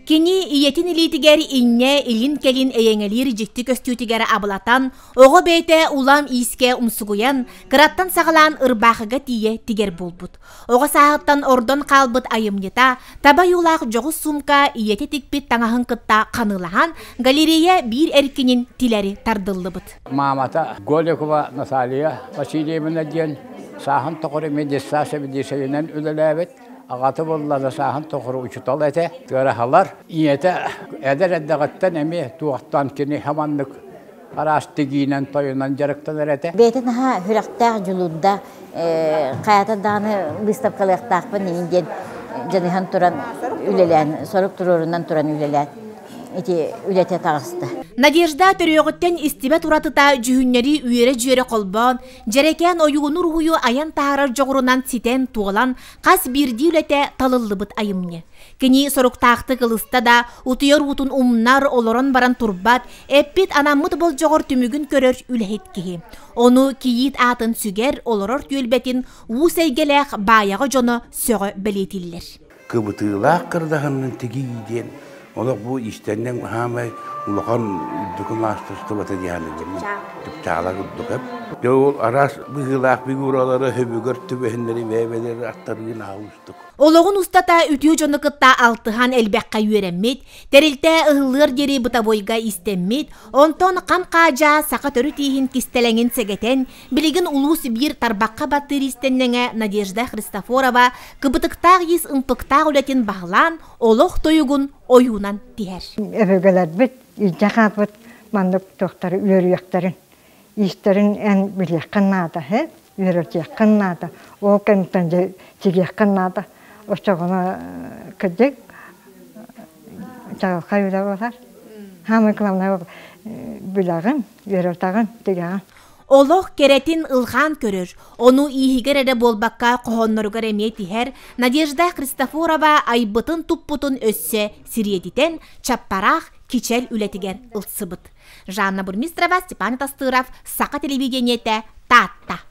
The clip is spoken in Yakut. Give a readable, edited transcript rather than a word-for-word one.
Кини ийэтин илиитигэр инньэ илин-кэлин эйэҥэлиир дьикти көстүүтүгэр абылатан, оҕо бэйэтэ улам иискэ умсугуйан, кыраттан саҕалаан ырбаахыга тиийэ тигэр буолбут. Оҕо сааһыттан ордон хаалбыт айымньыта, таба ойуулаах дьоҕус суумка ийэтэ тикпит таҥаһын кытта ханыылаһан, галерея биир эркинин тилэри тардыллыбыт. Маамата Голикова Наталья Васильевна диэн сааһын тухары медсестра сэбиэдиссэйинэн үлэлээбит. Аҕата буоллаҕына сааһын тухары учуутал этэ. Тыараһалар ийэтэ эдэр эрдэҕиттэн эмиэ туохтан кини хаманнык араас тигиинэн тойунан дьарыктанар этэ. Бэйэтэ наһаа сүрэхтээх дьулуурда хайата даҕаны быыстапкалыахтаахпын иһин диэн дьаныһан туран үлэлээн, сорук туруорунан туран үлэлээн ити үлэтэ таҕыста. Надежда төрүөҕүттэн истибэт уратыта дьүһүннэри үөрэ-дьүөрэ холбоон, дьэрэкээн ойууну-уруһуйу айан таһаарар дьоҕурунан ситэн-туолан, хас биирдии үлэтэ талыллыбыт айымньы. Кини соруктаахтык ылыста да, утуйар уутун умнар, олорон баран турбат, эппит анаммыт болдьоҕор түмүгүн көрөр үлэһит киһи. Ону кийиит аатын сүгэр, олорор түөлбэтин уус эйгэлээх баайаҕа дьоно сөҕө бэлиэтииллэр. Кыбытыылаах кырдаһыннын тигии диэн олох бу иистэнньэҥ хаамай улахан үрдүкү маастарыстыбата диэн чыпчаала курдук Дьэ ол араас быһыылаах фигуралары сөбүгэр түбэһиннэри бэйэ-бэйэлэрин аттарыын аҕа Олоҕун устата үтүө дьону кытта алтыһан элбэххэ үөрэммит, тэрилтэ ыһыллыар диэри бытовойга истэммит, онтон хам-хаадьаа саха төрүт ииһин кистэлэҥин сэгэтэн, билигин улуус биир тарбахха баттыыр иистэнньэҥэ Надежда Христофорова кыбытыктаах иис ымпыктаах үлэтин баһылаан, олох тойугун ойуунан тиһэр. Өбүгэлэрбит илдьэ хаалбыт маннык туохтары үөрүйэхтэрин, иистэрин эн билиэххин наада, үөрэтиэххин наада, ол кэнниттэн дьэ тигиэххин наада. Оччоҕуна кырдьык чаҕылхай үлэ буолар. Самое главное билэҕин, үөрэтэҕин, тигэҕин. Олох кэрэтин ылҕаан көрөр, ону ииһигэр эрэ буолбакка хоһоонноругар эмиэ тиһэр Надежда Христофорова айбытын-туппутун өссө сириэдитэн чаппараах кичэл үлэтигэр ылсыбыт. Жанна Бурмистрова, Степан Тастыров, Саха телевидениетэ, Таатта.